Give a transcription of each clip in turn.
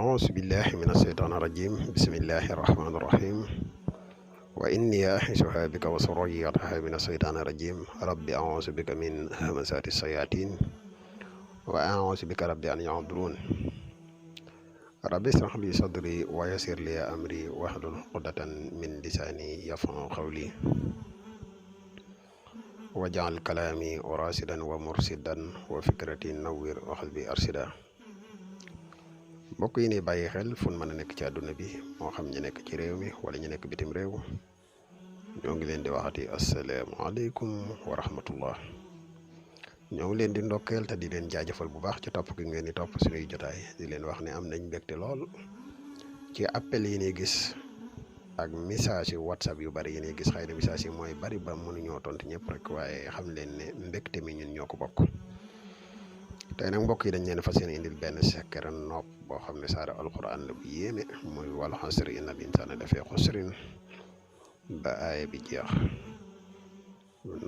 أعوذ بالله من الشيطان الرجيم بسم الله الرحمن الرحيم وإني أعيذها بك وذريتها من الشيطان الرجيم رب أعوذ بك من همزات الشياطين وأعوذ بك رب أن يحضرون رب اشرح لي صدري ويسر لي أمري واحلل عقدة من لساني يفقهوا قولي واجعل كلامي راشدا ومرشدا وفكرتي نوّر وقلبي أرشدا mbokk yi ni bàyyi xel fu mën a nekk ci àdduna bi moo xam ñu nekk ci réew mi wala ñu nekk bitim réew ñoo ngi leen di waxati asalaamaaleykum wa rahmatullah ñoo ngi leen di ndokkeel te di leen jaajëfal bu baax ci topp gi ngeen di topp suñuy jotaay di leen wax ne am nañ mbégte lool ci appel yi ñuy gis ak message yu whatsapp yu bari yi ñuy gis. xëy na message yi mooy bari ba mënuñoo tontu ñëpp rek waaye xam leen ne mbégte mi ñun ñoo ko bokk. tey nag mbokk yi dañ leen fas yéene indil benn secret nopp boo xam ne saara alquran la bu yéeme muy wal xasri innal insaana lafii xusrin ba aaya bi jeex.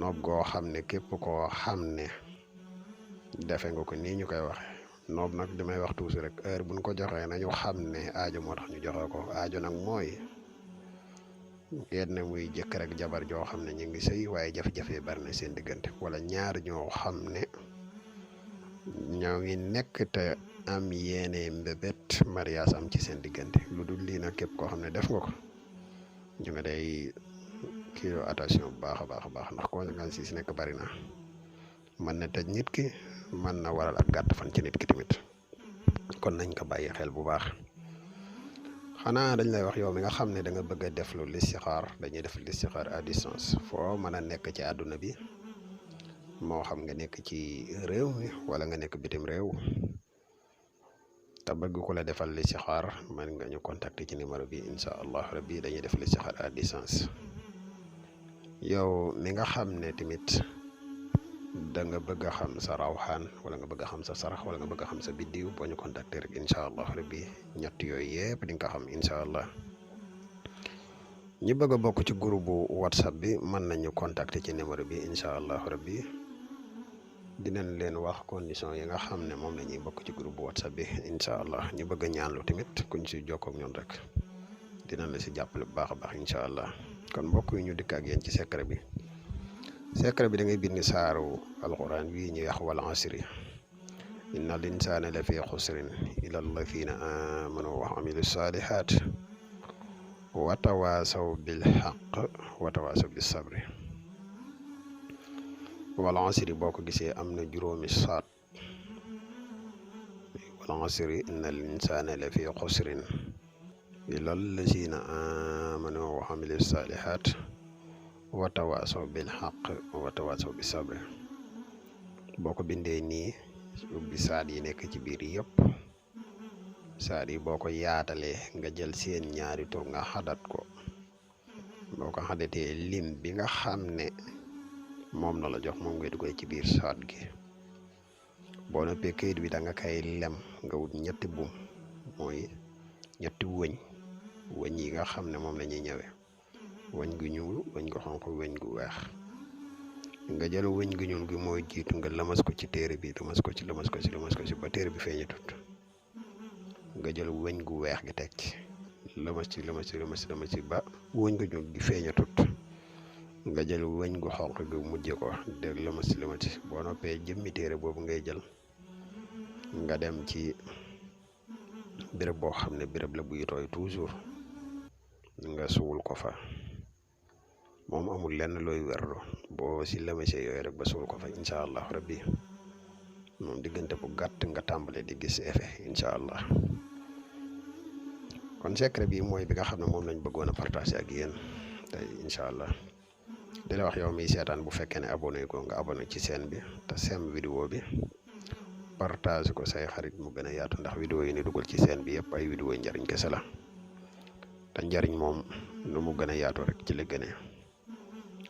nopp goo xam ne képp koo xam ne defe nga ko nii ñu koy waxe nopp nag li may wax toujours rek heure buñ ko joxee nañu xam ne aajo moo tax ñu joxe ko. aajo nag mooy yenn muy jëkkër ak jabar joo xam ne ñu ngi sëy waaye jafe-jafe bari na seen diggante, wala ñaar ñoo xam ne ñoo ngi nekk te am yéene mbébét mariage am ci seen diggante. lu dul lii nag képp koo xam ne def nga ko ñu nga day kii attention bu baax a baax a baax, ndax conséquences yi si nekk bari na. mën na tëj nit ki, mën na waral ak gàtt fan ci nit ki tamit, kon nañ ko bàyyi xel bu baax. xanaa dañ lay wax yow mi nga xam ne da nga bëgg a def lu listixaar, dañuy def listixaar à distance foo mën a nekk ci àdduna bi, moo xam nga nekk ci réew mi wala nga nekk bitim réew te bëgg ku la defal listixaar, mën nga ñu contacter ci numéro bi incha allah rabbi dañuy def listixaar à distance. yow mi nga xam ne tamit da nga bëgg a xam sa rawxaan wala nga bëgg a xam sa sarax wala nga bëgg a xam sa biddiw, boo ñu contacter rek incha allah rabbi ñett yooyu yëpp di nga ko xam incha allah. ñi bëgg a bokk ci groupe bu whatsapp bi mën nañu contacter ci numéro bi incha allah rabbi dinañ leen wax condition yi nga xam ne moom la ñuy bokk ci groupe bu whatsapp bi incha allah. ñu bëgg a ñaanlu tamit kuñ si jokkoo ak ñun rek dinañ la si jàppale bu baax a baax incha allah. kon mbokk yi ñu dikk ak yéen ci secret bi. secret bi da ngay bind saaru alquran bii ñuy wax wal asri innal insaana la fi xusrin illa alladina amanu wa amilu salihat wa tawaasaw bil xaq wa tawaasaw bis sabri. wal asri boo ko gisee am na juróomi saat. wal asri innal insaana la fi xusrin illa alladina amanu wa amilu salihat wa tawaasaw bil xaq wa tawaasaw bis sabri. boo ko bindee nii ubbi saat yi nekk ci biir yëpp, saat yi boo ko yaatalee nga jël seen ñaari tur nga xadat ko. boo ko xadatee lim bi nga xam ne moom na la jox moom ngay dugal ci biir saat gi. boo noppee kayit bi da nga koy lem nga wut ñetti buum, mooy ñetti wëñ yi nga xam ne moom la ñuy ñëwee. wëñ gu ñuul, wëñ gu xonq, wëñ gu weex. nga jël wëñ gu ñuul gi mooy jiitu nga lamas ko ci téere bi, lamas ko ci ba téere bi feeñatut. nga jël wëñ gu weex gi teg ci lamas ci ba wëñ gu ñuul gi feeñatut. nga jël wëñ gu xonq gi mujje ko dégg lamas ci. boo noppee jëmmi téere boobu ngay jël nga dem ci béréb boo xam ne béréb la buy tooy toujours nga suul ko fa. moom amul lenn looy werlu, boo si lamasee yooyu rek ba suul ko fa incha allah rabbi moom diggante bu gàtt nga tàmbale di gis effet incha allah. kon secret bi mooy bi nga xam ne moom lañ bëggoon a partager ak yéen tey incha allah. di la wax yow miy seetaan bu fekkee ne abonné ko nga abonné ci chaîne bi te sem vidéo bi partage ko say xarit mu gën a yaatu, ndax vidéo yi ni dugal ci chaîne bi yëpp ay vidéo yi njariñ kese la te njariñ moom nu mu gën a yaatu rek ci la gënee.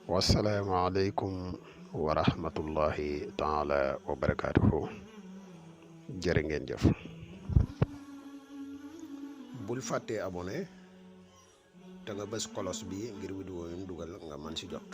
wasalaamaaleykum wa rahmatullahi taala wa barakaatuhu. jërë ngeen jëf. bul fàttee abonné te nga bës kolos bi ngir vidéo yi dugal nga mën si jot.